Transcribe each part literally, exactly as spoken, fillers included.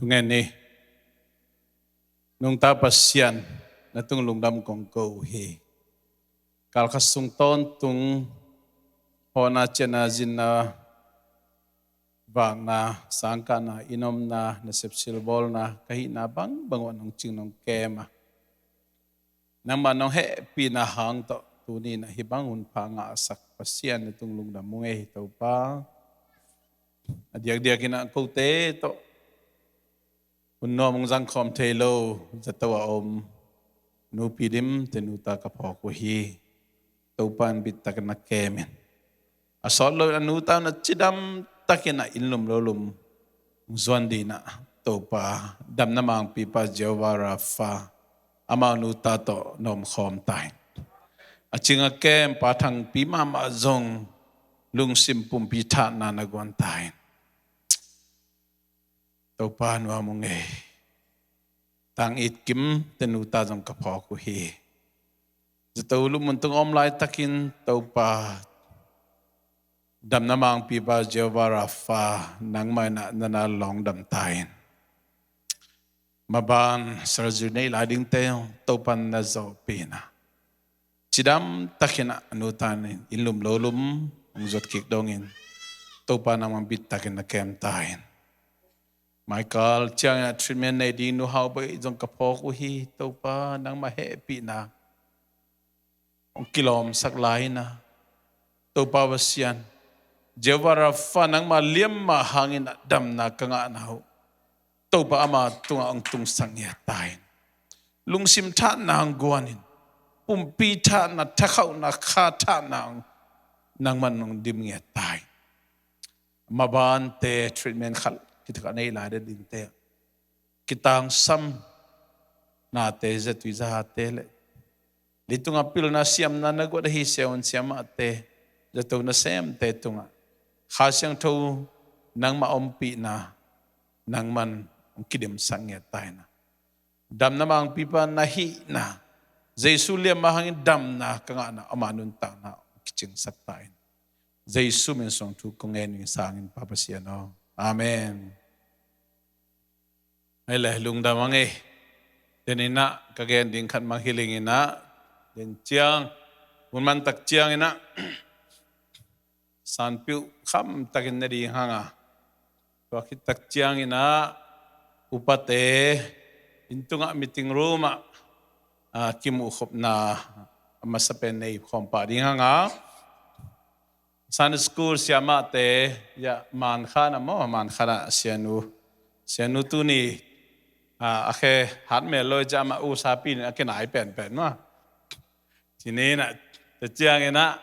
Tungen ni, nungta Pasian, na tung lungdam kong ko uh hi. Kalkhat sung tawntung hawhna, ciahna, zinna, vakna, sangkahna, inn omna, nasep silbawlna, ka hihna bangbang uh nong cing nong kem a, nangmah nong hehpihna hang tawh tuni-in ah hih bang hunpha ngahsak Pasian, na tung lungdam ung ei Topa. A diakdiakin ah kote tawh hun nuam hong zangkhawm thei lo zato a om nupi lim te nuta ka phawk uh hi. Topa in bittakin na kem in, a sawt loin a nuta un a cidam takin ah inn lum lo lum hong zuan dingin ah Topa, damna mangpipa Jehovah Rapha, amau nuta tawh na omkhawm ta in. A cing a kem Pa Thangpi mahmah zong lungsim pumpi thahatna na guan ta in. Topa, nuam ung ei. Tang It Kim te nuta zong ka phawk uh hi. Zato lupmun tung a om laitakin Topa, damna mangpipa Jehovah Rapha, nangmah in ah na na lawng dam ta in. Maban surgery nei lai dingte Topa in na zawhpih in ah cidam takin ah a nuta in inn lum lo lum hong zuat kik dongin Topa, nangmah in bittakin na kem ta in. Michael ciangin ah treatment nei ding Nu Hau Bawi zong ka phawk uh hi. Topa, nangmah hehpihna hong kilawmsak lai in ah, Topa Pasian, Jehovah Rapha, nangmah liamma hangin ah damna ka ngahna uh Topa, ama tungah hong tungsak ngiat ta in. Lungsim thahatna hong guan in, pumpi thahatna, thakhauhna, kha thahatna hong, nangmah in hong dim ngiat ta in. Mabante treatment khat kitakah nei lai dingte, kitangsam nate, zatui zahate le leitunga pilna siamna na guat ahi siavuan siamahte, zato nasemte tungah Kha Siangtho nangmah ompihna, nangmah in hong kidimsak ngiat ta in ah, damna mangpipa na hihna, Jesu liamma hangin damna ka ngahna, ama nuntakna hong kicingsak ta in. Jesu min suang thu kong ngen ing, sangin Pa Pasian aw. Amen. Hei le, lungdam ung ei. Deninah ka gen ding khat manghiling inah, den ciang, hun mantak cianginah sanpiuh khamtakin ne ding hanga, tua khittak cianginah upate inn tungah meeting room ah, ah, kimuhkhopna a masa pen nei khawm pah ding hanga, Sunday school siamahte, ya, Mankhan ah maw, Mankhan ah sianu, sianu tuni, ah, a khe hat mel lo i ciah amah usapi in a kinai penpen maw. Cininah, tua cianginah,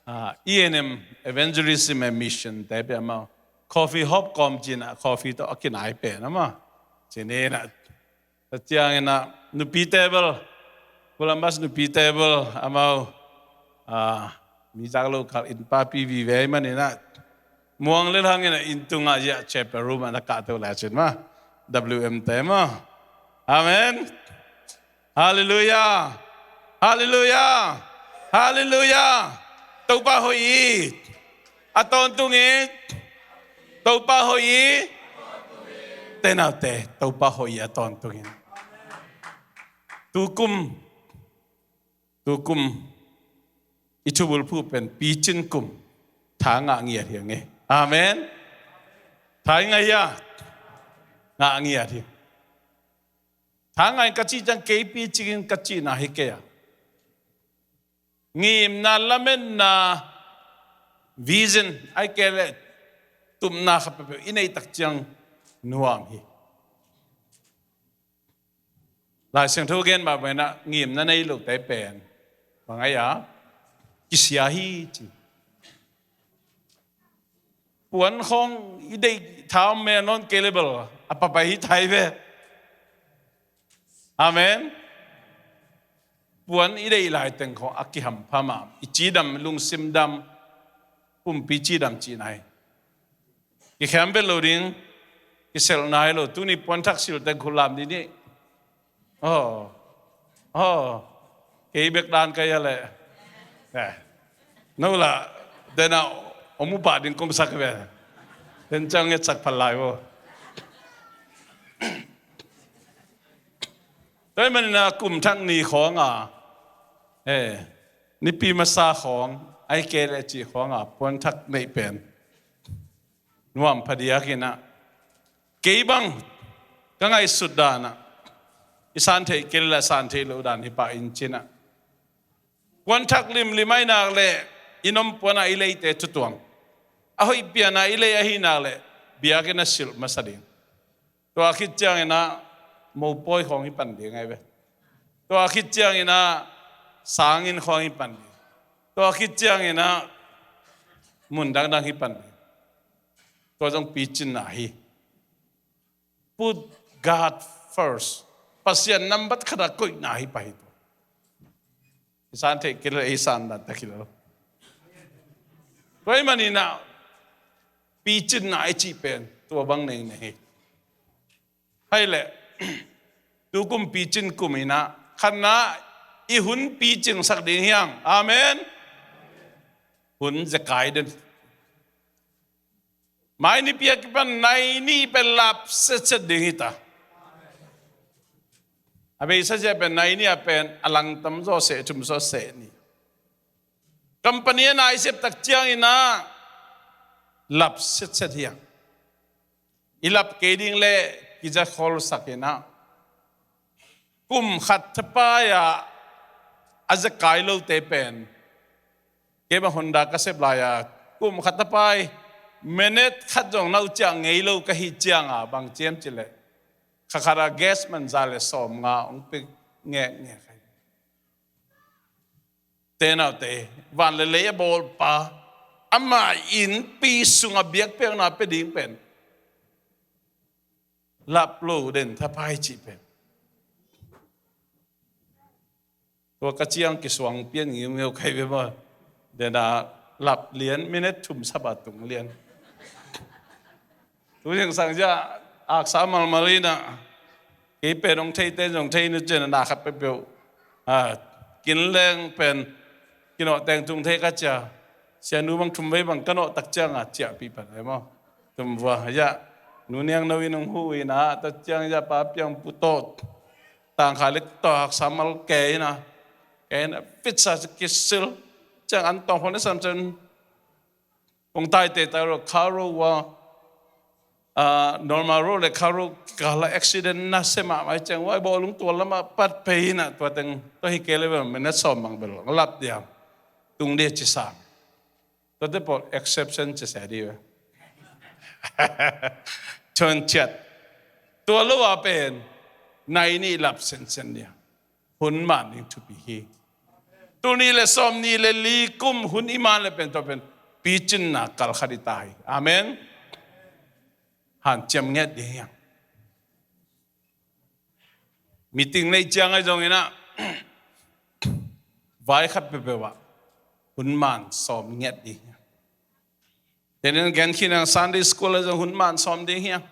ah, E N M evangelism and mission te pia maw, coffee hop kawm cinah coffee tawh a kinai pen a maw. Cininah, tua cianginah nupi table, Columbus nupi table amau, ah, mi zak lo kal in papi vive maninah, muang lel hanginah inn tungah ziah chapel room ah na kahto lai cin maw. W M te maw. Amen. Halleluiah. Halleluiah. Halleluiah. Topa hoih hi. A tawntung hi. Topa hoih hi. Te naute, Topa hoih hi a tawntungin. Tukum, tukum i thubulphuh pen picin kum, tha ngah ngiat hi a ngei. Amen. Tha i ngah hia? Ngah ngiat hi. Tha ngah in ka cih ciang kei picingin ka cihna hi kei a. Ngimna, lametna, vision, ai kei le tupna kha peuhpeuh i neihtak ciang nuam hi. Lai Siangtho gen mah banginah ngimna nei lote pen bang ai a kisia hi ci. Puan khawng i deih tha om me nawn kei le bel a papai hi thai ve. Amen. Puan i deih laiteng khawng a kihampha mah, i cidam, lungsim dam, pumpi cidam cihna hi. Kikhem vet lo ding, kiselh nai lo, tuni puanthak silteng khut lam dih ni. Aw, aw, kei bek dan ka hia leh. Eh, no lah, denah om uh pah ding komsak ve. Den ciang ngetsak phal lai vo. Tua ahih manin ah kum thak ni khawng a, eh, nipi masa khawng, ahih kei leh cih khawng a puan thak neih pen nuam phadiak in ah, kei bang ka ngaihsut dan ah, i san theih kei leh san theih loh dan hi pah in ci-in ah, puan thak limlim ahih nak leh i nom puan ah i leite tutuam, a hoih pian ah i lei ahih nak leh biakinn ah silh masa ding. Tua khit ciangin ah mopawi khawng hi pan ding ahi ve. Tua khit ciangin ah sanginn khawng hi pan ding. Tua khit ciangin ah mun dangdang hi pan ding. Tua zong picinna hi. Put God first. Pasian nambat khat ah koihna hi pah hi. Tua i san theih kei leh i san dan tak hi lo. Tua ahih manin ah picinna i cih pen tua bang neng nei hi. Hai leh, tu kum picin kum in ah, khatna, i hun picingsak ding hi hang. Amen. Hun zekai den. Mai nipi a kipan nai ni pen lap setset ding hi ta. A beisa zia pen nai ni a pen a lang tam zaw seh, thum zaw seh ni. Company a nai sep tak ciangin ah lap setset hi hang. I lap kei ding leh kiza khol sak in ah, kum khat thapai ah a zekai lote pen, kei bang Honda ka sep lai a, kum khat thapai minute khat zong na uh ciah ngei lo ka hih ciang a, bang ci hiam cih leh, kha khat ah gas man za leh sawmnga hong pia ngekngek hi. Te naute, van leh lei a bawlpa, amah innpi sungah biakpiakna pia ding pen lap lo den thapai cih pen. Tua ka ciang kisuang pian ngiungeu kai ve maw. Den a lap lian, minute thum sap a tung lian. Tu zingsang zia aksa malmal in ah, kei pen hong theite zong thei ni cin a, na khat peuhpeuh, a, kin leng pen kinawh teng tung thei ka cia. Sianu bang thum vei bang ka nawh tak ciang a ciahpih pan ai maw. Tum vua, ya, Nu Niang No in hong huh in ah, tak ciang ya Pa Piang Pu tawh tangkha lek tawh haksa mal kei in ah, kei in ah fitsa kisil ciang an tawng phone samsen. Kong taite ta ro, kha ro wa, ah, normal ro le kha ro kala accident na se mahmah ciang, wai bawlung tua lamah pat pei in ah, tua teng tua hi kei le bel minute sawm bang bel lap dia, tung dia ci sang. Tuate pawl exception ci se di ve. Chon ciat. Tua lo a pen nai nih lap sensen dia. Hun man ding thupi hi. Tul nih le sawm nih le li kum hun i man le pen tua pen picinna kal khat i ta hi. Amen. Hanciam nget ding hiang. Meeting neih ciang ahi zongin ah, vai khat peuhpeuh ah hun man sawm nget ding hiang. Tenin gen khin ang Sunday school ah zong hun man sawm ding hiang.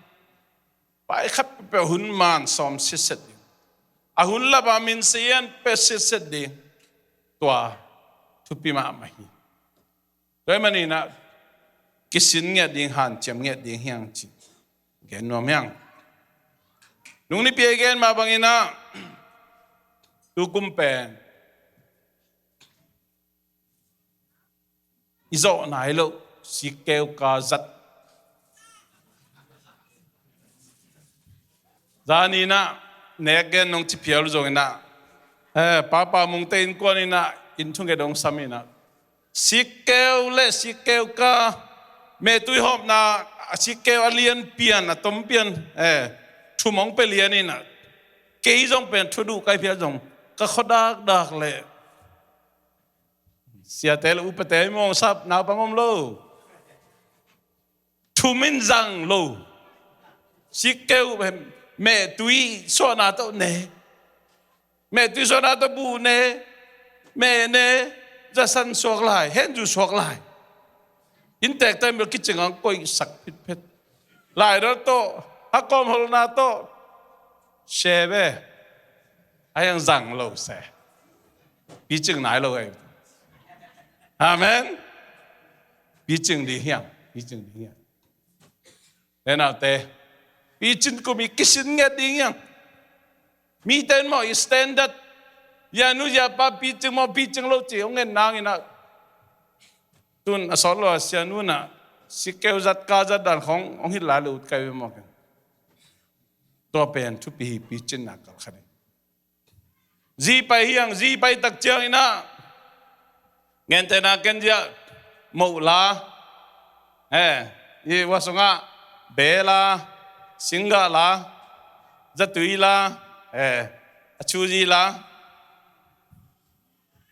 Vai khat peuhpeuh hun man sawm sitset ding. A hun lap a min sian pe sitset ding. Tua thupi mahmah hi. Tua ahih manin ah kisin ngiat ding, hanciam ngiat ding hiang ci gen nuam hiang. Nung nipi a i gen mah bangin ah, tu kum pen i zawh nai loh sikkeu ka zat. Zan in ah nek gen nong ci phial uh zongin ah, eh, Papa Mungte innkuan in ah inn thunget hong sam in ah, sikkeu le sikkeu ka, mehtui hawmna, sikkeu a lian pian, a tom pian, eh, thum hong pia lian in ah, kei zong pen thu duh kai phial zong ka khuadakdak leh siate le upate mawng sap naupang om lo. Thum in zang lo. Sikkeu, mehtui suahna tawh ne. Mehtui suahna tawh buh ne. Meh ne. Zasan suak lai, henzu suak lai. Inntek tai mel kicing ang koihsak phitphet. Laidal tawh, a kawmholna tawh. Share ve. A hiang zang lo se. Picing nai lo ei. Amen. Picing ding hiang. Picing ding hiang. Nenaute, picin kum i kisin ngiat ding hiang. Mite in maw i standard, ya nu ya pa picing maw picing lo ci hong ngen nangin ah, tun a sawt lo a sianu in ah sikeu zat ka zat dan khong hong hilh lai lo ut kai ve maw ken. Tua pen thupi hi, picinna kalkhat in. Zi pai hiang, zi pai tak ciangin ah ngentehna ken zia moh la, eh, i hua sungah beh la, singgah la, zatui la, eh, a chu zi la.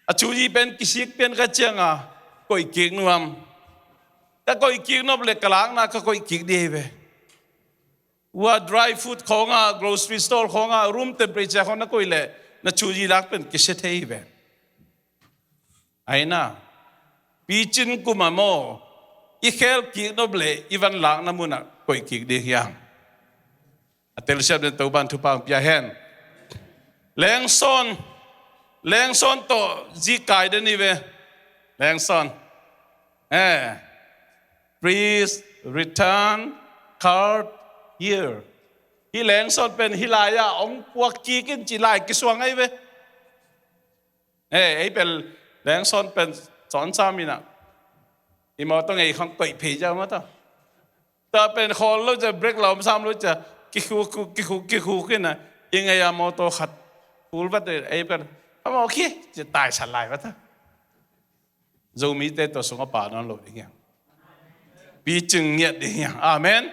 A chu zi pen kisik pian ka cianga koih kik nuam. Ka koih kik nop le ka lakna ka koih kik dih hi ve. Hua dry food khawngah, grocery store khawngah, room temperature khawng na koih leh na chu zi lak pen kisia thei hi ve. Aina, picin kum a maw i khel kik nop leh i van lakna munah koih kik dih hiang. A telsiam den Topan thupha hong pia hen. Lengson, lengson tawh zi kai den hi ve. Lengson. Eh. Please return card here. Hi lengson pen hi lai-ah hong puak kik in ci lai kisuang ahi ve. Eh, ei pen lengson pen sawn sam in ah i mawtaw ngei khang koih phei zia mawtaw. Tua pen khawl lo cia, brake la om sam lo cia, kikhuk, kikhuk, kikhuk in ah i ngei a mawtaw khat phul vat in ei pen a mawk hi cia, taisan lai vat a. Zomite tua sungah pa nawn lo ding hiang. Picing ngiat ding hiang. Amen.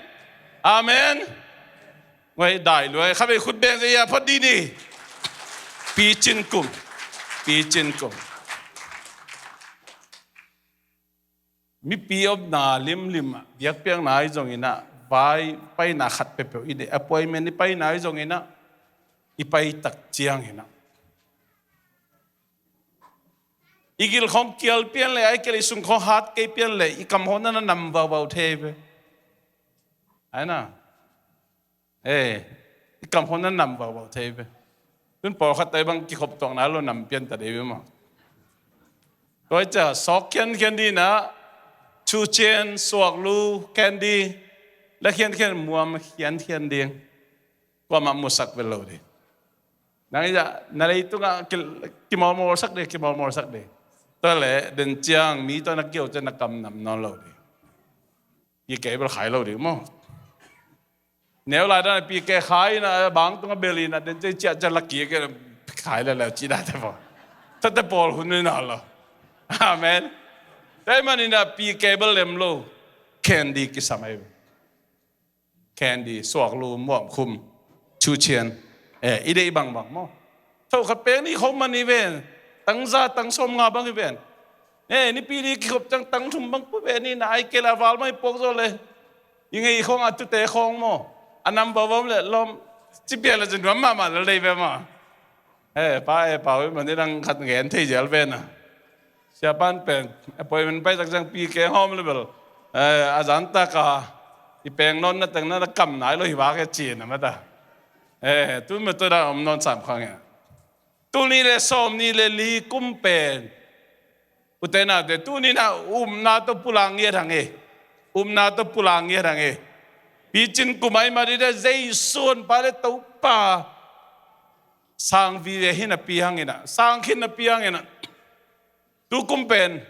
Amen. Ngoi dai luai kha bei khut beng zia phot ding ni. Picin kum. Picin kum. Mipi omna limlim ah biakpiakna ahi zongin ah, vai paina khat peuhpeuh i nei, appointment i paina ahi zongin ah, i pai tak ciangin ah, i gil khong kial pian le, ai kial i sung khong hat kei pian le, i kam hon na nam vauvau thei ve. Aina. Eh, i kam hon na nam vauvau thei ve. Tun pawlkhat tai bang kikhop tuak nai lo, nam pian ta dei ve maw. Tua i cia sawk khiankhian ding ah, chu cian, suak lu khian ding, la khiankhian, muam khiankhian ding. Kuamah musak ve lo ding. Nang i cia na leitungah ki, kimawlmawlsak ding, kimawlmawlsak ding. Tua le den ciang mi tua na kio cian na kam nam nawn lo ding. Pi kei bel khai lo ding maw. Neu lai dan a pi kei khai in a, bang tung a bel in a, den ciah ciah la kik in a, khai le le ci date pawl. Tate pawl hun in a lo. Amen. Tua ahih manin a pi kei bel lem lo. Candy kisam ahi ve. Candy, suak lu, muam khum, chu cian. Eh, i deih bangbang maw. Tho khat pek ni khawm man hi ven. Tang za, tang sawm nga bang hi ven. Eh, nipi ni kikhop ciang tang thum bang pu ven ni na ai kei la val mai puak zaw le. I ngei khawng a tute khawng maw. A nam vavom le lawm. Ci pian le ci nuam mahmah le lei ve maw. Eh, pa, eh, pa, ui, man ni dang khat ngen thei zel ve na. Siapan pen, appointment pai tak ciang pi keng hawm le bel. Eh, a zan tak a, i peng nawn na teng na kam nai lo hi vak e ci na mata. Eh, tu me to da om nawn sam khang e. Tul nih le sawm nih le li kum pen. U te nau te, tuni na upna tawh pulak ngiat hang e. Upna tawh pulak ngiat hang e. Picin kum ai mah dide, Jesu hon pa le Topa sang vive hi napi hang in a, sang khin napi hang in a. Tu kum pen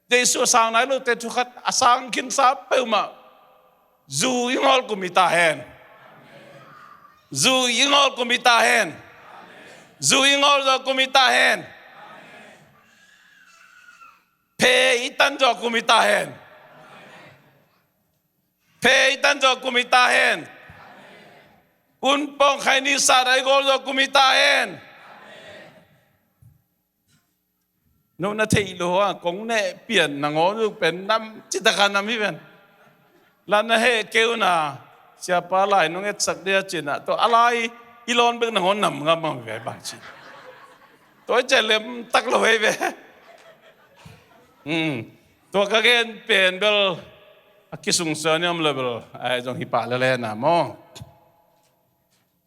Jesu a sang nai lote thu khat, a sang khinsa peuhmah zu i ngawl kum hi ta hen. Zu i ngawl kum hi ta hen. Zu i ngawl zaw kum hi ta hen. Phe i tan zaw kum hi ta hen. Phe i tan zaw kum hi ta hen. Kun pawng khai ni sa dai gawl zaw kum hi ta hen. No na theih lo a, kong neh pian nangawn uh pen nam citaka nam hi ven. La na heh keu na, siapa lai nong etsak dia cina, tua a lai i lawn bek nangawn nam ngam mang ve bang cina. Tua i celem tak lo hei ve. Hmm. Tua ka gen pen bel a kisungsuan i om le bel ai zong hi pah lele na maw.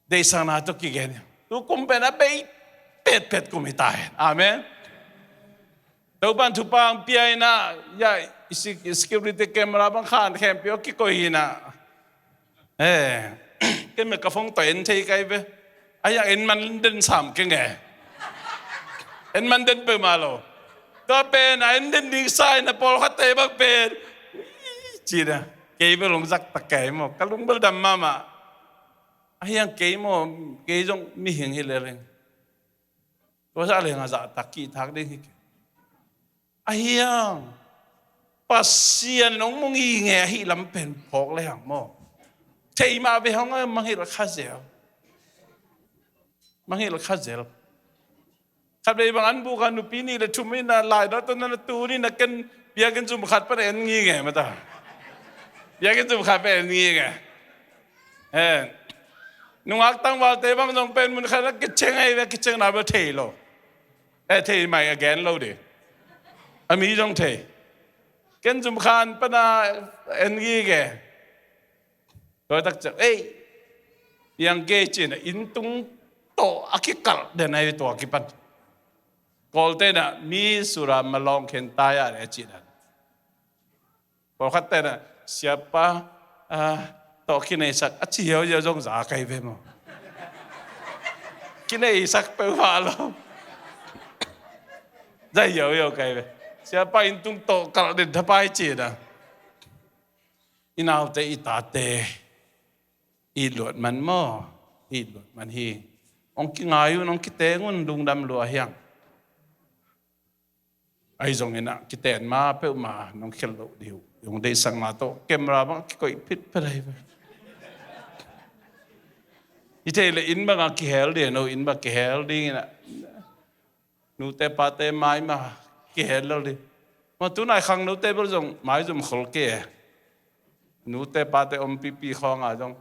Deihsakna tawh kigen hi. Tu kum pen a bei petpet kum hi ta hen. Amen. Topan thupha ang pia hi na, ya, i sec-, i security camera bang khan khempeuh a kikoih hi na. Eh, ken me ka phone tawh en thei kai ve. Ahi hang en man den sam keng e. En man den peuhmah lo. Tua pen a en den ding sa in a pawlkhatte bang pen, ci-in a, kei bel hong zahtak kei maw, ka lung bel dam mahmah. Ahi hang kei maw, kei zong mihing hi lel ing. Tua zah leng a zahtak kihtak ding hi kei. Ahi hang Pasian in hong mu ngei ahih lam pen phawk le hang maw, thei mah ve hang a, mangngilh kha zel. Mangngilh kha zel. Khatvei bang an buk a nupi nih le thum in a, lai dawh tawh na na tun in a, ken biakinn zum khat pan en ngei ngei mah ta. Biakinn zum khat pan en ngei ngei. Eh, nungak tangvalte bang zong pen mun khat a kiceng ahi ve, kiceng na bel thei lo. Eh, thei mai a gen lo ding. A mi zong thei. Ken zum khat pan a en ngei ngei. Tua tak ciang, ei, piang kei ci-in a, inn tung tawh a kikalh den ahi tua kipan. Kawlte in a, mi sura malawng khen tai a le ci-in a. Pawlkhatte in a, siapa, ah, tawh kineisak a ci hiauhiau zong za kei ve maw. Kineisak peuhmah lo. Za hiauhiau kei ve. Siapa inn tung tawh kalh den thapai ci-in a. I naute, i tate, it luat man maw, it luat man hi. Hong kingai un, hong kiteng un, lungdam lua hi hang. Ahi zongin a, kiten ma peuhmah nong khel loh ding uh. Hong deihsak ma tawh camera bang kikoih phitphit ahi ve. Hi thei leh inn bang a kihel ding, no inn bang kihel ding in a. Nute pate mai mah kihel lel ding. Maw, tunai khangnote bel zong maizum khol kei e. Nute pate om pipi khawng a zong,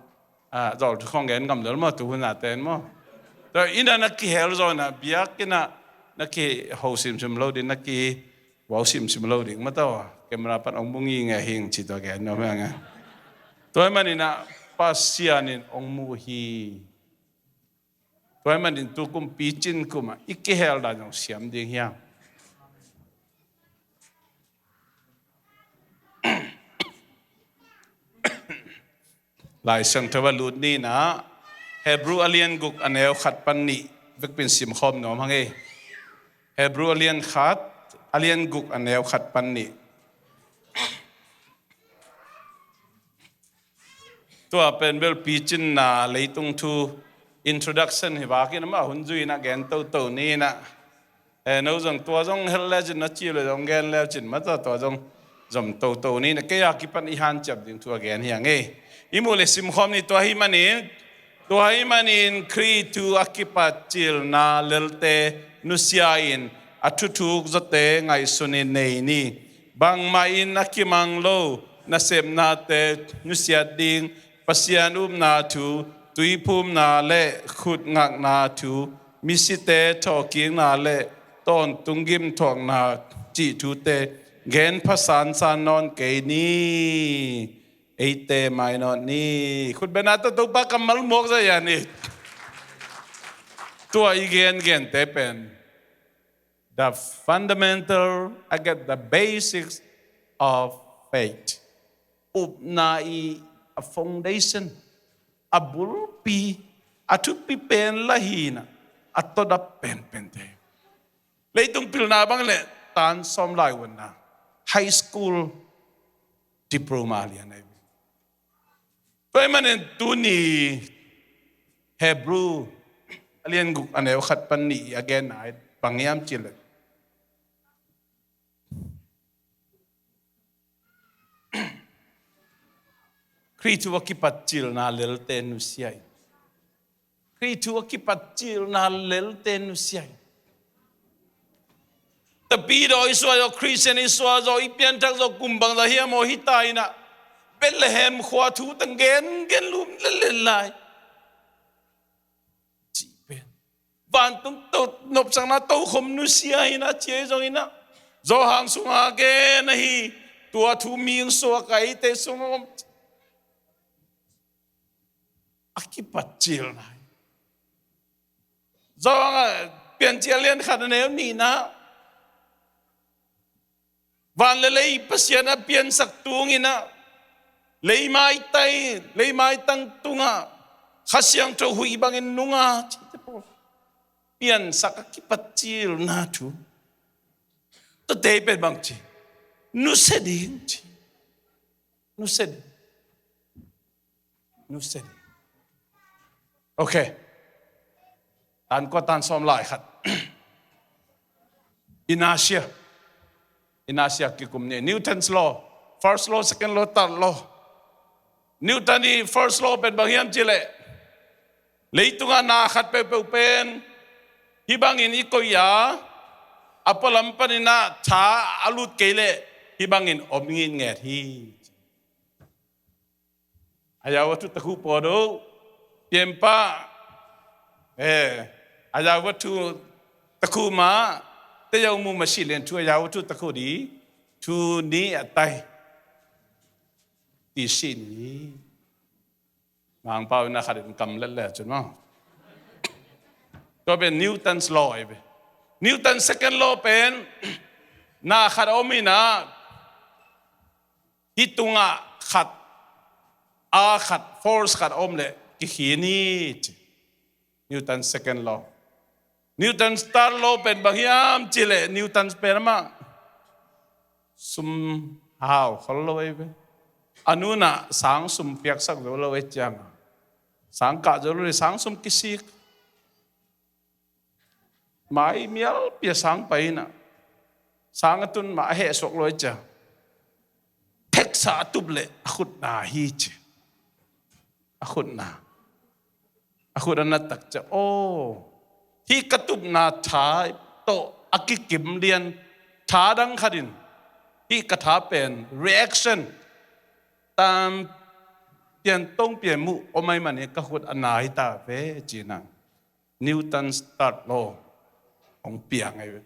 ah, zawlthu khawng gen ngam lel maw, tu hun a ten maw. Tua inn a na kihel zaw in a, biakinn a na kiho simsim lo ding, na kihuau simsim lo ding maw, tua camera pan hong mu ngei ngei hing ci tua gen nuam hi hang e. Tua ahih manin a, Pasian in hong mu hi. Tua ahih manin tu kum picin kum a i kihel dan zong siam ding hi hang. Lai Siangtho ah lut ni in a, Hebrew a lian guk a neu khat pan nih vekpi in simkhawm nuam hang e. Hebrew a lian khat, a lian guk a neu khat pan nih. Tua pen bel picinna leitung thu introduction hi vak in amah hun zui in a gen toto ni in a. Eh, no zong tua zong hel le cin na ci le zong gen le cin mata tua zong zom toto ni in a, kei a kipan i hanciam ding thu a gen hi hang e. I muh le simkhawm ni. Tua ahih manin, tua ahih manin Khrih thu a kipat cilna lelte nusia in a thuthuk zawte ngaihsun in nei ni. Bangmah in a kimang lo nasepnate nusiat ding, Pasian upna thu, tuiphumna le khutngakna thu, misite thawhkikna le tawntung gimthuakna cih thute gen pha sansan nawn kei ni. Eite mainawt ni. Khutbetna tawh Topa kammal muak zaw ia ni. Tua i gengente pen the fundamental, I get the basics of faith. Upna i a foundation, a bulpi, a thupi pen la hi in a, a tawdap penpente. Leitung pilna bang le tan sawm lai uanna, high school diploma lian ahi. Tua ahih manin tuni Hebrew a lian guk a neu khat pan nih a genna bang hiam cih leh, Khrih thu a kipat cilna lelte nusia in. Khrih thu a kipat cilna lelte nusia in. Tapidaw i suah zaw, Khristian i suah zaw, i pianthak zaw kum bangzah hiam aw hi ta in a, Bethlehem khua thu tang gengen lum lellel lai. Cih pen vantung to nopsakna tokhom nusia hi in a, ci ahi zongin a, Johan sunga gen ahi, tua thu mi hong suak a, eite sungah om a kipat cilna hi. Johan a, Piancil a lian khat a neu nihna, van le lei Pasian a piansak tung in a, leimai tai, leimai tang tungah Kha Siangtho huih bangin nung a, cite piansak a kipat cilna thu. Tuate pen bang ci, nusia ding ci. Nusia ding. Nusia ding. Ok. Tan kua tan sawm lai khat. Inertia. Inertia kikum ni. Newton's law. First law, second law, third law. Newton i first law pen bang hiam cileh, leitungah na khat peuhpeuh pen hih bangin i koih a, a pualam paninah tha a lut kei leh hih bangin om ngitnget hi. A yau a thu takhu pawt uh, pianpa, eh, a yau a thu takhu mah, te yau mu mah sih lian thu a yau a thu takhu di, thu ni a tai. Ti sih ni. Mangpau ina khat in kam let le cun maw. Tua pen Newton's law ahi ve. Newton second law pen na khat a om ina, hih tungah khat, a khat, force khat a om leh kikhin hi ci. Newton second law. Newton third law pen bang hiam cileh, Newton pen amah sum hau khol lo ei ve. A nunah sang sum piaksak zo lo ei cianga, sang kah zo lo ei, sang sum kisik. Mai mialpi a sang pai inah, sang a tun mah a heh suak lo ei cia. Theksa a tup leh a khutna hi ci. A khutna. A khut a na tak ciah, aw, hih ka tupna tha tawh a kikim lian tha dang khat in hih ka tha pen reaction tam pian tong pian muh om ai man hi, ka khut a na hi ta ve ci-in ah Newton's third law hong piang ai ve.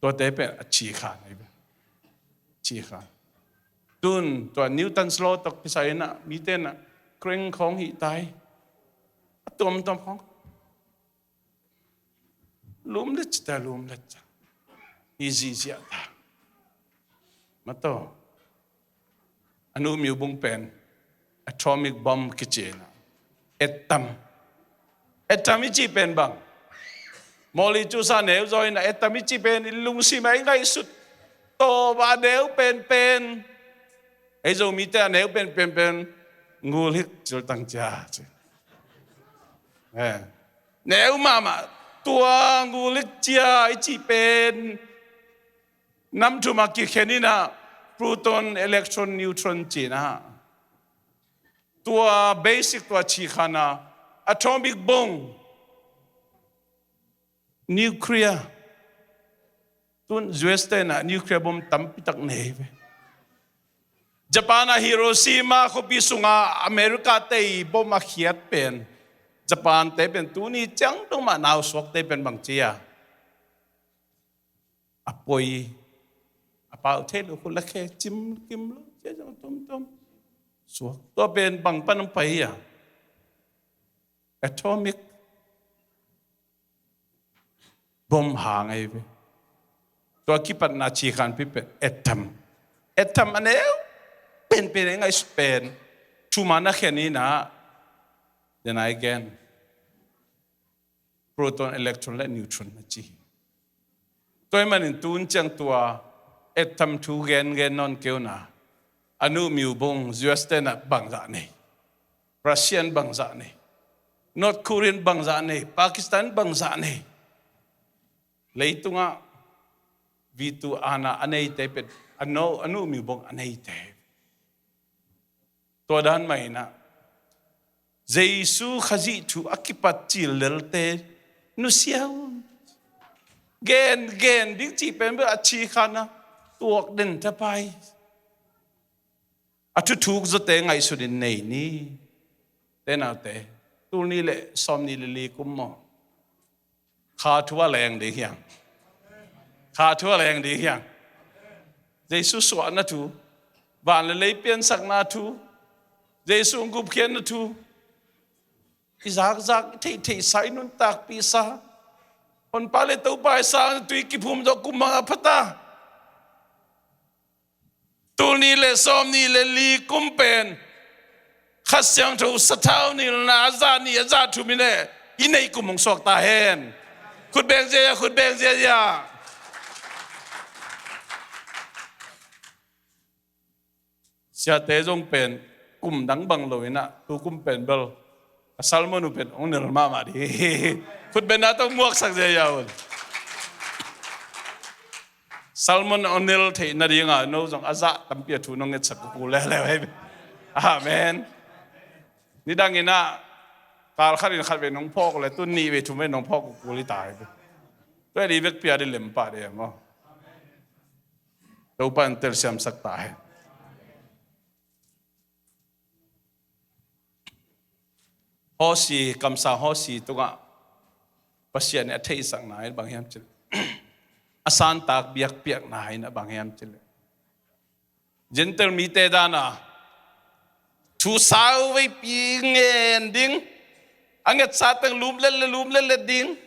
Tuate pen a cikhan ahi ve. Cikhan. Tun tua Newton's law tawh kisai inah mite inah crank khawng hih tai. A tuamtuam khawng. Lum let cita, lum let cita. Hi zihziah ta. Mataw. A nuhmiu bung pen atomic bomb kici inah. Atom. Atom i cih pen bang? Mawli cusa neu zaw inah atom i cih pen i lungsim ah i ngaihsut tawh a neu penpen. Ei Zomite a neu penpen pen ngulhik ciltang cia ci. Eh. Neu mahmah tua ngulhik cia i cih pen nam thum ah kikhen inah proton, electron, neutron ci inah. Tua basic tua cikhana atomic bomb, nuclear. Tun U S te inah nuclear bomb tampi tak nei ve. Japan ah Hiroshima khuapi sungah America te i bomb a khiat pen, Japan te pen tuni ciang dong mah nausuak te pen bang ci a, a poi, a pau thei lo, khut la khe cim kim lo, cia zong tomtom suak. Tua pen bang pan hong pai hi a? Atomic bomb hang ahi ve. Tua kipatna cikhan pi pen atom. Atom a neu penpen a i ngaihsut pen thum ah na khen inah, then again proton, electron le neutron na ci hi. Tua ahih manin tun ciang tua atom thu gengen nawn kei un a, a nuhmiu bung U S te inah bangzah nei, Russian bangzah nei, North Korean bangzah nei, Pakistan bangzah nei. Leitungah V two ana a neite pen a nuhmiu bung a neite. Tua dan mah inah Jesu Khazih thu a kipat cil lelte nusia un. Gen gen ding cih pen bel a cikhana tuak den tapai. A thuthuk zawte ngaihsutin nei ni. Te naute, tul nih le sawm nih le li kum maw? Kha thu a leng ding hiang. Kha thu a leng ding hiang. Jesu suahna thu, van le lei piansakna thu, Jesu gupkhiatna thu, i zakzak i theihtheihsa, i nuntakpihsa, Honpa le Topa i sang tui kiphum zawh kum bangah phata. Tul nih le sawm nih le li kum pen Kha Siangtho sathau nilhna a zah nih a zah thum in e, i neih kum hong suak ta hen. Khut beng ziazia, khut beng ziazia. Siate zong pen kum dang bang lo in ah, tu kum pen bel a sermon uh pen hong nel mahmah ding. Khut beng na tawh muaksak ziazia un. Sermon hong nel theih nading a no zong a zah tampi a thu nong ngetsak kul leuleu hi. Amen. Nidang in ah kal khat in khat vei nong phawk le, tu nih vei thum vei nong phawk kul hi ta hi. Tua hi vekpi a ding lem pah ding maw. Topa in telsiamsak ta hen. Hosea, kamsang Hosea tungah Pasian in a theihsakna in bang hiam cih leh, a santak biakpiakna in a bang hiam cih leh, Gentile mite dan a thu sau veipi ngen ding, a ngetsate lumlet le lumlet let ding.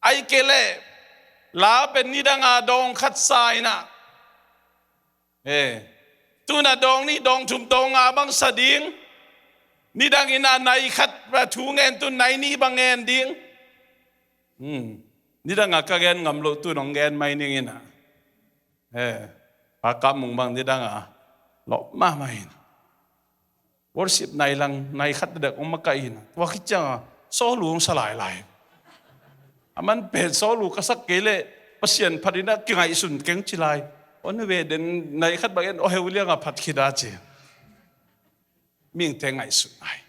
Ahih kei leh la pen nidang a dawng khat sa in ah, eh, tu-in ah dawng nih, dawng thum, dawng nga bang sa ding. Nidang in ah nai khat thu ngen, tu-in nai nih bang ngen ding. Hmm. Nidang a ka gen ngam loh tu-in hong gen mai ning in ah, eh, Pa Kap Mung bang nidang a lawp mahmah in, worship nai lang, nai khat dek hong makaih in, tua khit ciang a sawlu hong sa lailai. A man pen sawlu ka sak kei leh Pasian phat in a kingaihsun keng ci lai. On ve den, nai khat bang en, aw heu liang a phat khit a ci. Mihingte ngaihsut nai.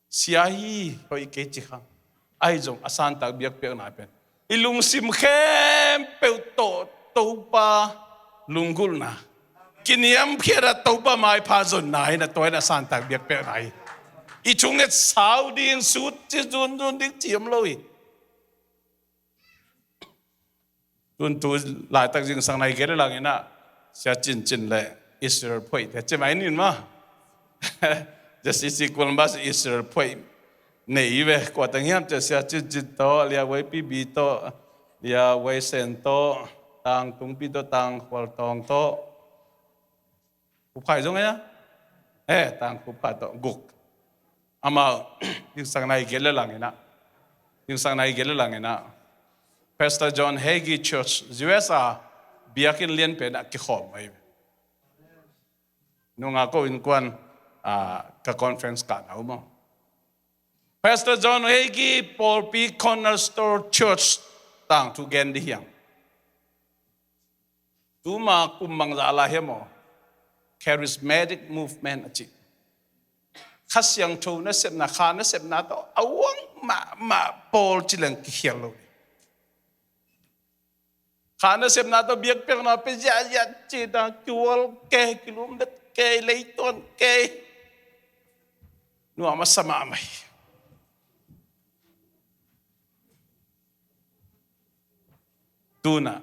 Sia hi, hoih kei ci khang. Ahi zong a santak biakpiakna pen i lungsim khempeuh tawh Topa lunggulhna, kiniamkhiat a Topa maipha zonna in a, tua in a santak biakpiakna hi. I thunget sau ding, sut ci zunzun ding ci om lo hi. Tun tu laitak zingsang nai kei le lang in ah Sia Cin Cin le Israel phoih te ci mai ning maw. Just isi Columbus Israel phoih nei ve, kua teng hiam cih leh Sia Cin Cin tawh, Lia Wei Pi Bi tawh, Lia Wei Sen tawh, Tang Tung Pi tawh, Tang Khual Tawng tawh. Khup Khai zong e, eh, Tang Khup Khai tawh guk. Amau zingsang nai kei le lang in ah, zingsang nai kei le lang in ah Pastor John Hagee Church, U S A biakinn lian pen ah kikhawm mai. Nunga ko innkuan, ah, ka conference kah na uh maw. Pastor John Hagee pawlpi Cornerstone Church tangthu gen ding hi hang. Tuma kum bangzah lai hiam aw? Charismatic movement a ci. Kha Siangtho nasepna, kha nasepna tawh a uang mahmah pawl ci leng kikhial lo. Kha nasepna tawh biakpiakna pia ziahziah ci ta, kiual kei, kilumlet kei, leituan kei. Nuam a sa mahmah hi. Tuna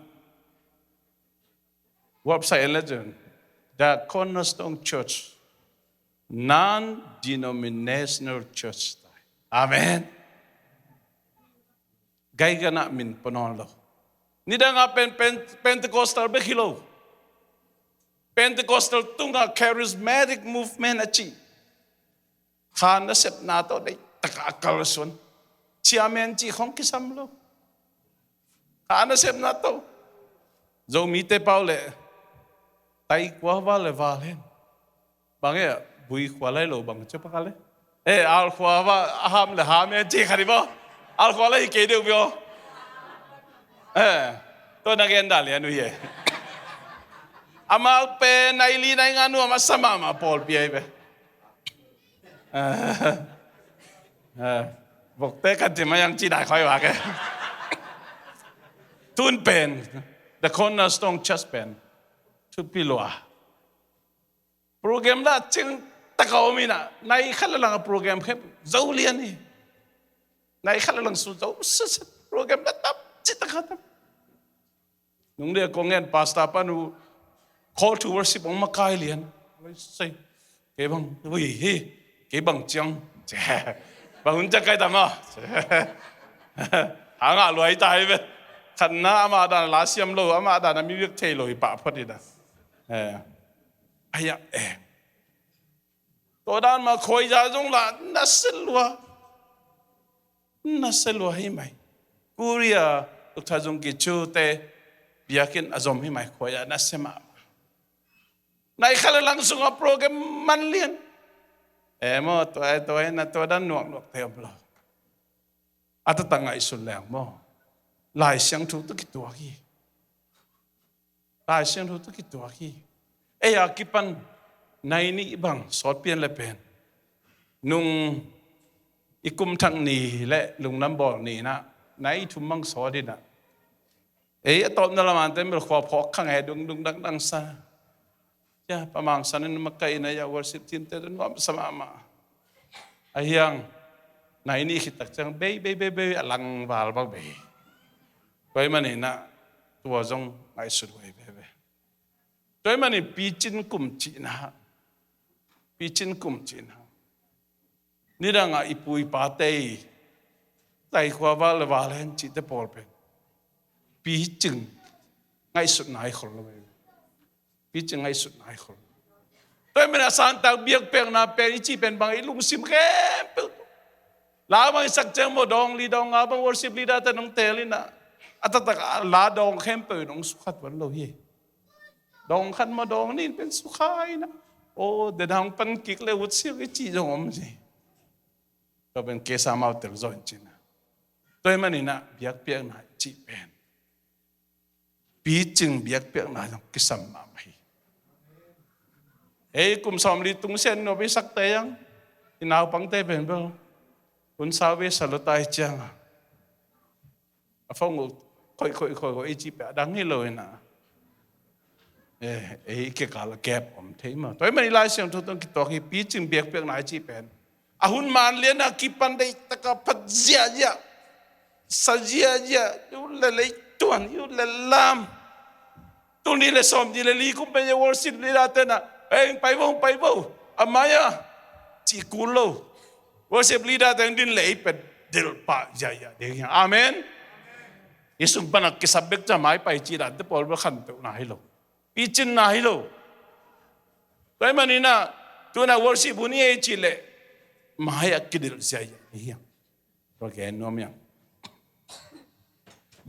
website en le cun, The Cornerstone Church, non-denominational church. Amen. Gaiganah min pua nawn lo. Nidang a pen, pen, Pentecostal bek hi lo. Pentecostal tungah charismatic movement a ci. Kha nasepna tawh deih takah a kalsuan. Chairman cih khong kisam lo. Kha nasepna tawh. Zomite pau le tai kua val le val hen. Bang e, bui khua lai lo bang cia pakal le. Eh, al khua va a ham le ham e ci kha dih maw. Al khua lai hi kei deuh bia. Eh, tua na gen dah lian uh hi e. Amau pen nai li nai nga nuam a sa mahmah pawlpi ahi ve. Eh, eh, vokte kan ci mai ang ci dai khoi vak e. Tun pen, The Cornerstone Church pen thupi lua. Program la cing taka om in ah, nai khat le lang a program khempeuh zo lian hi. Nai khat le lang su zo sitset, program la tam ci taka tam. Nung le kong en pastor pan uh call to worship ong makai lian. Sei, kei bang, ui hi, kei bang ciang. Bang hun ciang kai tam a. Hang a luai ta hi ve. Khatna amah dan la siam lo, amah dan a mi viak thei lo hi pah phot hi da. Eh. Aya, eh. Tua dan mah khuaiza zong lah nasia lua. Nasia lua hi mai. Korea tukthazung kichute biakinn a zom hi mai, khuaiza nasia mahmah. Nai kha le lang sungah program man lian. E maw, tua e, tua e, na tua dan nuaknuak te om lo. A taktak ngaihsun leng maw, Lai Siangtho tawh kituak hi. Lai Siangtho tawh kituak hi. Ei a kipan nai nih bang sawt pian le pen, nung i kum thak ni le lungdam bawl ni inah nai thum bang sawt inah, ei a tawpna lam ante mel khua phawk khang e, dung dung dang dang sa. Cia, Pa Mang San in makaihna ya worship team te nuam sa mahmah. A hiang nai nih khit tak ciang bei bei bei bei a lang val bak bei. Tua ahih manin ah tua zong ngaihsut huai veve. Tua ahih manin picin kum cihna, picin kum cihna. Nidangah i pu i pate i taikhua val le val hen cihte pawl pen picing ngaihsutna i khol lo. Picing ngaihsutna i khol. Tua ahih manin a santak biakpiakna pen i cih pen bang i lungsim khempeuh. La bang i sak ciang maw, dawng li dawng nga bang worship leader te nong teel inah, a taktak a la dawng khempeuh in hong sukha tuan lo hi. Dawng khat maw dawng nih pen sukha inah, aw, den hang pan kik le ut siak i cih zong om si. Tua pen kesa mau tel zaw in cihna. Tua ahih manin ah biakpiakna i cih pen picing biakpiakna zong kisam mahmah hi. Ei kum sawmli tung sian nuam i sakte ang, i naupangte pen bel hun sau ve sa lo tai ciang a, a phone uh khoih khoih khoih khoih i cih pen a dang hi lo inah. Eh, ei kikal a gap om thei maw. Tua ahih manin Lai Siangtho tawh kituak hi, picing biakpiakna i cih pen a hun man lian a kipan deih taka phat ziahziah, sa ziahziah, i ut le leituan, i ut le lam. Tul nih le sawmnih le li kum pen worship leader te na, "Ei, pai vo, pai vo, a mai a," cih kul lo. Worship leader te din le i pen delh pah ziahziah ding hi. Amen. I sung pan a kisap bek ca mai pai cih dan te pawl bel khantohna hi lo. Picinna hi lo. Tua ahih manin ah tuna worship hun hi ei cih leh mai a kidelh ziahziah hi hiam? Tua gen nuam hiam?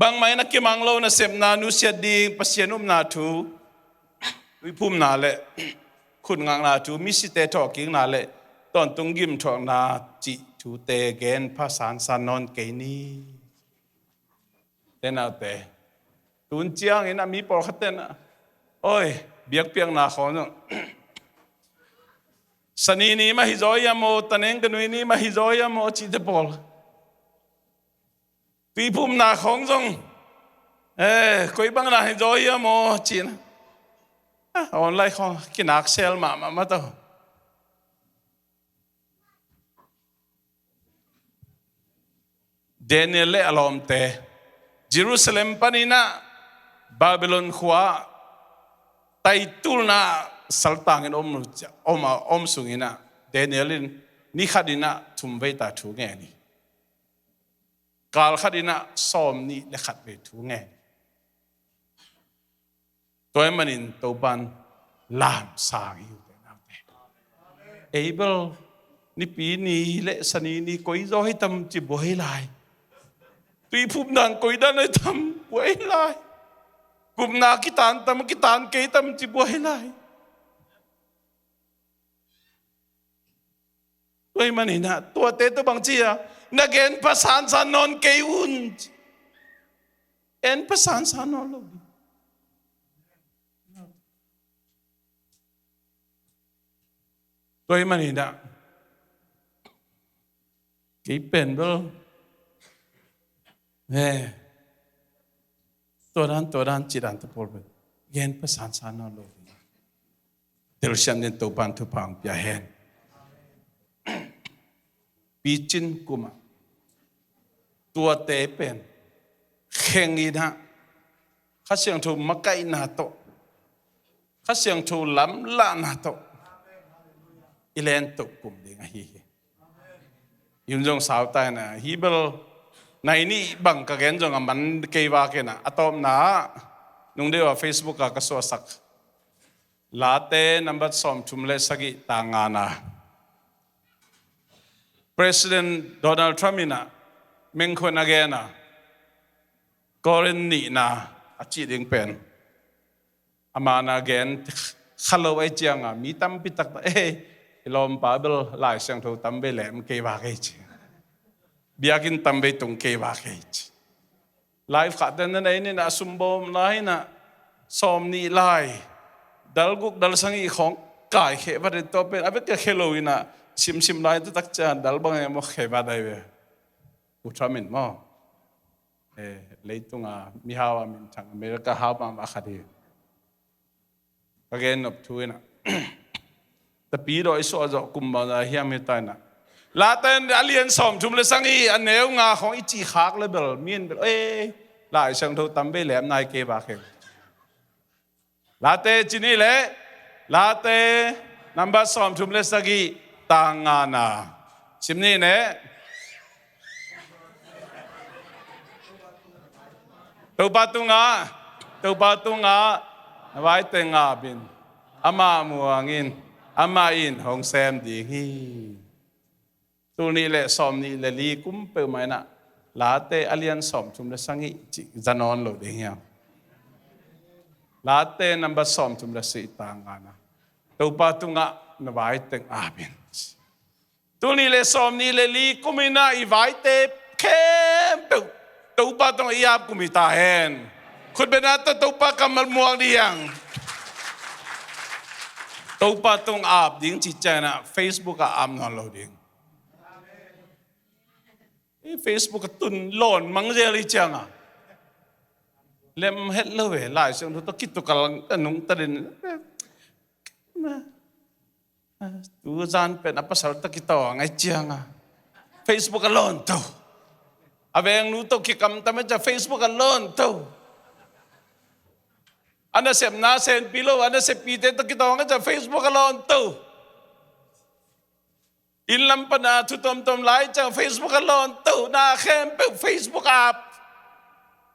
Bangmah in a kimang lo nasepna, nusiat ding, Pasian upna thu, tuiphumna le khutngakna thu, misite thawhkikna le tawntung gimthuakna cih thute gen pha sansan nawn kei ni. Te naute, tun ciangin a mi pawlkhat ten a, oi, biakpiakna khawng zong, "Sani ni mah hi zaw hiam aw, taneng ka nui ni mah hi zaw hiam aw," cihte pawl. Tuiphumna khawng zong, eh, koi bangna hi zaw hiam aw cihna. Ah, online khawng kinak sel mahmah mah tawh. Daniel le a lawmte Jerusalem panin ah Babylon khua taitulna saltangin om, om, om sungin ah Daniel in ni khatin ah thum veita thu ngen hi. Kal khatin ah sawmnih le khat vei thu ngen hi. Tua ahih manin Topan lamsang hi ute naute. Ei bel Nipi ni le Sani ni koi zaw hi tam ci buai lai. Tuiphumna koi dan hi tam buai lai. Gupna kitan tam kitan kei tam ci buai lai. Tua ahih manin ah tuate tawh bang ci a, na gen pha sansan nawn kei un. Gen pha sansan nawn lo ding. Tua ahih manin ah kei pen bel, eh, tua dan tua dan cih dan te pawl pen gen pha sansan nawn lo ding. Telsiam dingin Topan thupha hong pia hen. Picin kum ah tuate pen kheng in ah Kha Siangtho makaihna tawh, Kha Siangtho lamlahna tawh i len toh kum ding ahi hi. Hi hun zong sau ta in ah, hi bel nai nih bang ka gen zong a man kei vak in ah, a tawpna ah nung deuh a Facebook ah ka suahsak Late nambat sawmthum le sagih, tang ngana. President Donald Trump in ah mengkhun a gen a, Korin nihna a cih ding pen, ama na gen kha lo ahih ciangin mi tampi tak ta, "Ei, i lawmpa bel Lai Siangtho tam vei lem kei vak ei," ci. "Biakinn tam vei tung kei vak ei," ci. Live khahte na nei in ah, a sumbawm lai in ah sawm nih lai, dal guk dal sagih khawng kaikheh vat in, tua pen a vek a khe lo in ah, simsim lai taktak ciang dal bang e maw khe vat ai ve. U Trump in maw, eh, leitunga mihau a minthang, America hau mahmah khat hi. Ka gen nop thu in ah, Tapidaw i suah zawh kum bang zah hiam hi ta in ah, Late a lian sawmthum le sagih, a neu nga khawng i cih khak le bel mi in bel, "Ei, Lai Siangtho tam vei lem nai kei vak ei." Late ci ni leh, Late number sawmthum le sagih, tang ngana. Sim ni leh, Topa tungah, Topa tungah na vai teng ap in, amah muang in, amah in hong sem ding hi. Tul nih le sawm nih le li kum peuhmah in ah, Late a lian sawmthum le sagih cih za nawn lo ding hiam? Late number sawmthum le sagih, tang ngana. Topa tungah na vai teng ap in. Tul nih le sawm nih le li kum in ah i vaite khempeuh Topa tungah i ap kum hi ta hen. Khut beng a tawh Topa kammal muang ding. Topa tung ap ding cih ciangin ah Facebook ah ap nawn lo ding. I Facebook a tun lawn mang zel i ciangin ah, lem het lo ve, Lai Siangtho tawh kitukal a nungta den. Tu zan pen a pasal tawh kitawng ahih ciangin ah Facebook a lawn to. A vengnu tawh kikamtam ahih ciangin Facebook a lawn to. A nasepna senpi lo, a naseppite tawh kitawng ahih ciangin Facebook a lawn to. Inn lam pan a thu tuamtuam lai ciang Facebook a lawn to, na khempeuh Facebook ap.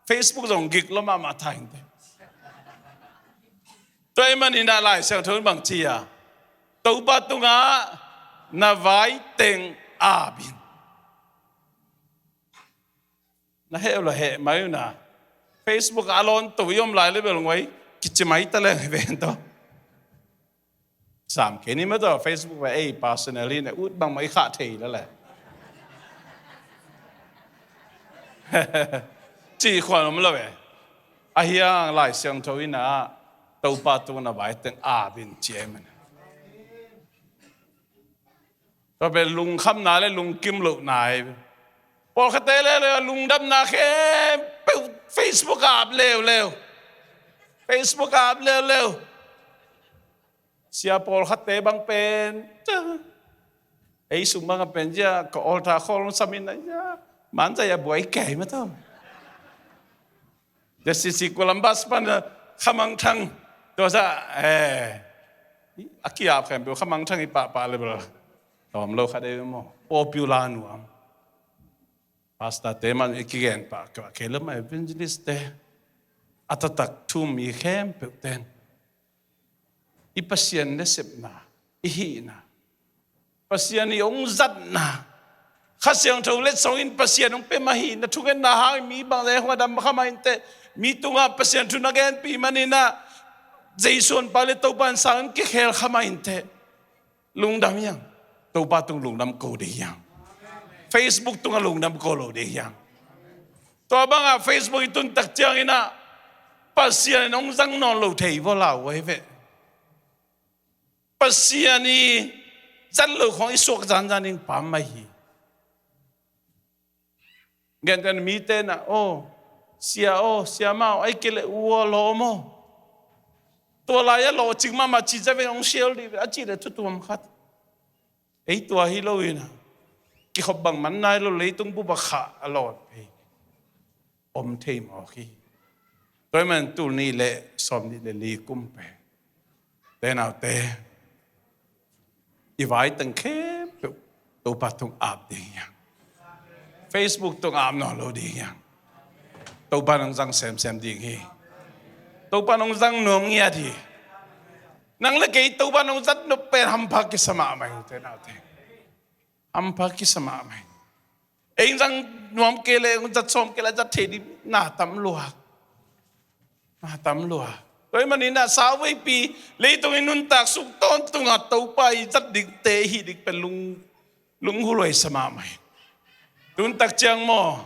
Facebook zong gik lo mahmah ta hi inteh. Tua ahih manin ah Lai Siangtho in bang ci a, Topa tungah na vai teng ap in. Na heh uh la heh mai uh na. Facebook a lawn to i om lai le bel ngoi kici mai ta leng hi ven tawh. Sam kei ni mah tawh Facebook va ei personally ne ut bangmah i khah thei la le. Cih khuan om lo ve. A hiang Lai Siangtho in ah Topa tung na vai teng ap in ci e man. Tua pen lungkhamna le lungkim lohna hi. Pawlkhatte leuleu a lungdamna khempeuh Facebook ah ap leuleu. Facebook ah ap leuleu. Sia pawlkhatte bang pen, ei sung bang a pen zia ka altar call samin a zia manzai a buai kei mah tawh. Zia sisi Columbus pan a khamangthang tua sa, eh, a kiap khempeuh khamangthang i pahpah le bel tawm lo khat ei maw. Popular nuam. Pastor te man i kigen pah kei lam a evangelist te, a taktak thu-um mi khempeuh ten i Pasian nasepna, i hihna, Pasian i hong zatna, Kha Siangtho letsong in Pasian hong pia mah hi, na thungetna hang mi bangzah hong a dam kha mah inteh, mi tungah Pasian thu na genpih manin ah Jesu honpa le Topa in sang in kikhel kha mah inteh. Lungdam hiang. Topa tung lungdam ko ding hiang. Facebook tungah lungdam ko lo ding hiang. Tua bangah Facebook i tun tak ciangin ah Pasian in hong zang nawn lo thei vua lau ahi ve. Pasian i zat lo khawng i suak zanzan in pam mah hi. Gentehna mite in ah, aw sia aw, siamah aw, ahih kei leh u aw, lawm aw, tua lai-ah lawhcing mahmah ci zia veng hong sial dih ve a cih leh thu tuam khat. Ei tua hi lo in ah kikhop bang man nai lo, leitung bup ah khah a lawn phei om thei mawk hi. Tua ahih man tul nih le sawm nih le li kum pen te naute, i vai teng khempeuh Topa tung ap ding hiang. Facebook tung ap nawn lo ding hiang. Topa nong zang semsem ding hi. Topa nong zang nuam ngiat hi. Nang le kei Topa nong zat nop pen hampha kisa mahmah hi te naute. hampha kisa mahmah hi. Ei zang nuam kei leh, zat sawm kei leh, zat thei ding na tam lua. Na tam lua. Tua ahih manin ah sauveipi leitung i nuntak sung tawntung a Topa i zat dingte i hih ding pen lung, lunghulhuai sa mahmah hi. Tun tak ciang maw,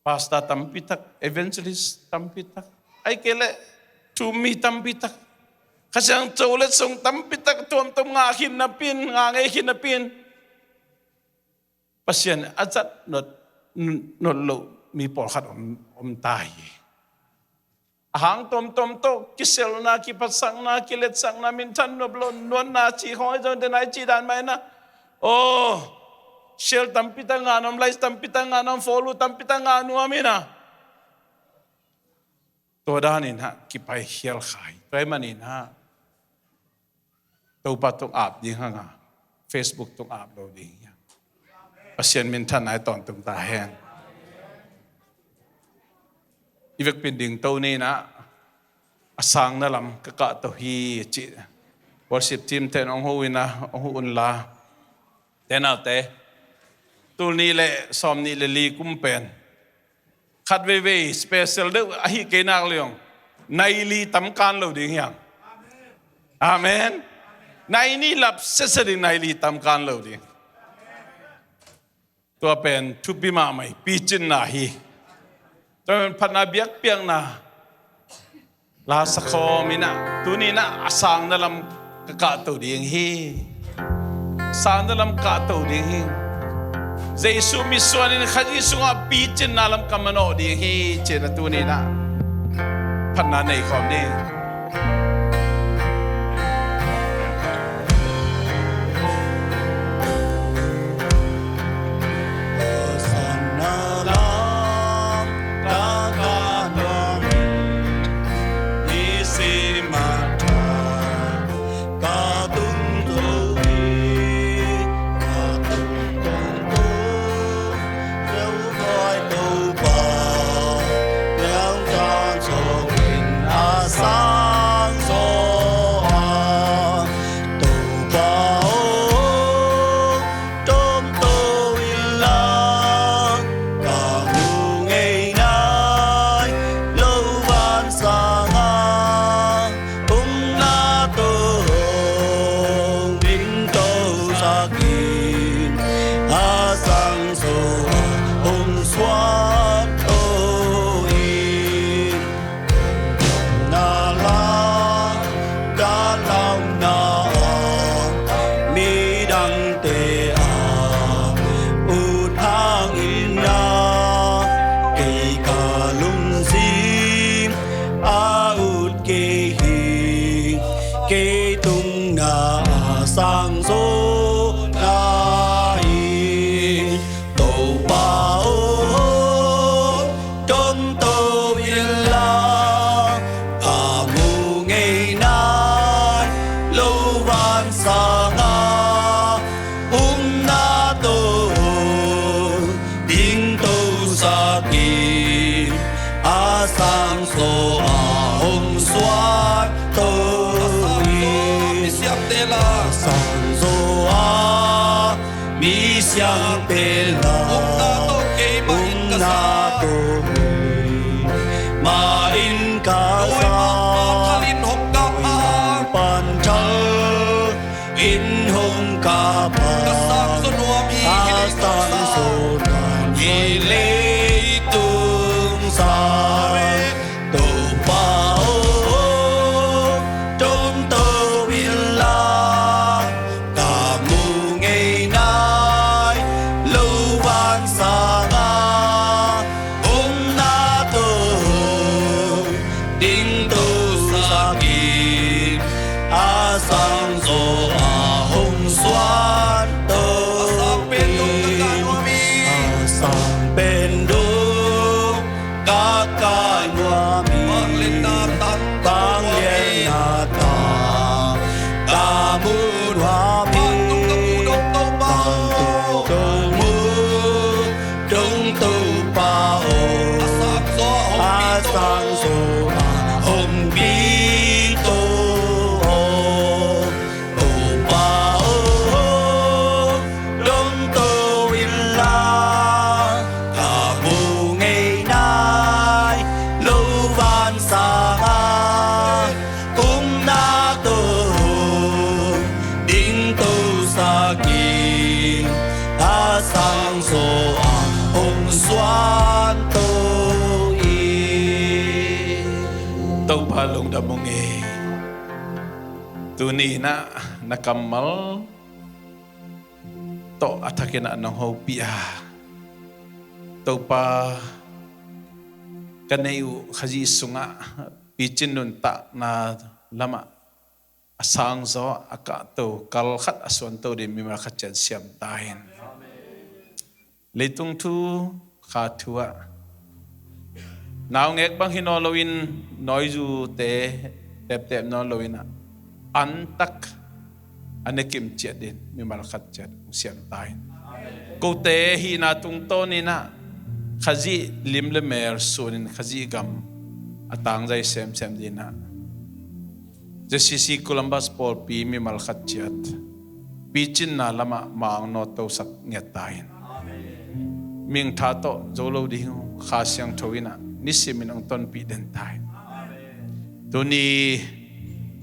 pastor tampi tak, evangelist tampi tak, ahih kei leh thummi tampi tak, Kha Siangtho letsong tampi tak tuamtuam ngah khin napi in, ngah ngei khin napi in, Pasian a zat nop, nop loh mi pawlkhat om, om ta hi. A hang tuamtuam tawh kiselna, kiphatsakna, kiletsakna, minthan nop loh, nuamna cih khawng ahi zongin, den a i cih dan mah in ah, aw, share tampi tak ngah nuam, like tampi tak ngah nuam, follow tampi tak ngah nuam in ah, tua dan in ah kipai khial kha hi. Tua ahih manin ah Topa tung ap ding hang a, Facebook tung ap lo ding hi hang. Pasian minthanna i tawntung ta hen. I vekpi in dingto ni in ah, a sangna lam ka kahto hi, a ci. Worship team te'n hong huh in ah, hong huh un la. Te naute, tul nih le sawmnih le li kum pen khat veivei special deuh ahi kei nak leh zong, nai li tam kan lo ding hi hang. Amen. Nai nih lap sese ding, nai li tam kan lo ding. Tua pen thupi mahmah hi, picinna hi. Tua pen phatna biakpiakna la sa khawm in ah, tuni in ah a sangna lam ka kahto ding hi. Sangna lam kahto ding hi. Jesu mitsuan in Khazih sungah picinna lam ka manawh ding hi, ci-in ah tuni in ah phatna nei khawm ni. Topa aw, tomto inla, ka mu ngei nai lo vansang a, omna tawh hong dingto sak in, a sang zaw a hong suan to in. Na la, ka launa a, midangte a ut hangin na, kei ka lungsim a ut kei hi, kei tung na a sang zaw na hi. Topa aw, tomto inla, ka mu ngei nai lo vansang a, omna tawh dingto sak in, a sang zaw a hong suan to in. A sang zaw a misiangte la, omna tawh keimah in ka sang, keimah in ka sang, hong pan thal in hong kap a, hong pan thal in hong kap a, ka sang zaw nuam hi, a sang zaw nuam hi leitung sang. Topa aw, tomto inla, ka mu ngei nai lo vansang a, omna tawh dingto sak in, a sang zaw a hong suan to in. A sang pen dong ka kah nuam hi, vangliatna tang, vangliatna tang ka mu nuam hi, vantung ka mu dong Topa aw, vantung ka mu dong Topa aw, a sang zaw a hong pi to aw. Topa aw, Lungdam ung ei. Tuni inah na kammal tawh a thakinah nong hopih a, Topa, ka neih uh Khazih sungah picin nuntakna lamah a sangzaw a kahto kal khat a suanto ding mimal khat ciat siam ta in. Leitung thu, kha thu ah naungek bang hi nawn loin, nawizute teptep nawn loin ah, antak a nekim ciat ding mimal khat ciat hong siam ta in. Kote hihna tungtawn inah Khazih lim le mel sunin Khazih gam a tangzai semsem ding inah J C C Columbus pawlpi mimal khat ciat picinna lamah ma hong nawttosak ngiat ta in. Mintha tawh zo lo ding uh, Kha Siangtho inah nisimin hong tonpih den ta in. Tuni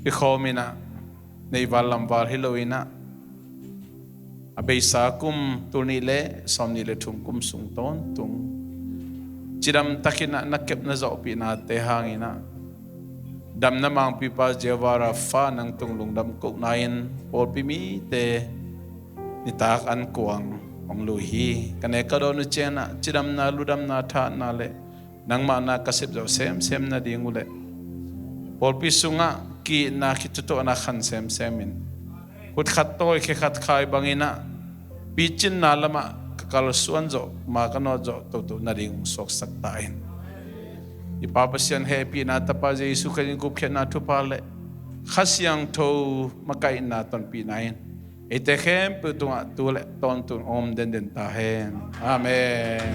kikhawm inah neihval lamval hi lo inah a beisa kum tul nih le sawm nih le thum kum sung tawntung cidam takinah na kepna zawhpihnate hanginah damna mangpipa Jehovah Rapha nang tung lungdam kohna in pawlpi mite nitak an kuang hong lui hi. Ka nek ka dawn uh cianginah cidamna, ludamna, thahatna le nangmah na ka sepzawh semsem nading uh le pawlpi sungah ki-itna, kithutuahna khan semsem in, khutkhat tawi, khekhat khai banginah picinna lamah ka kalsuan zawh, ma ka nawt zawh toto nading hong suaksak ta in. I Pa Pasian hehpihna, Tapa Jesu Khrih in gupkhiatna thupha le Kha Siangtho makaihna tonpihna in eite khempeuh tungah tu le tawntung om denden ta hen. Amen.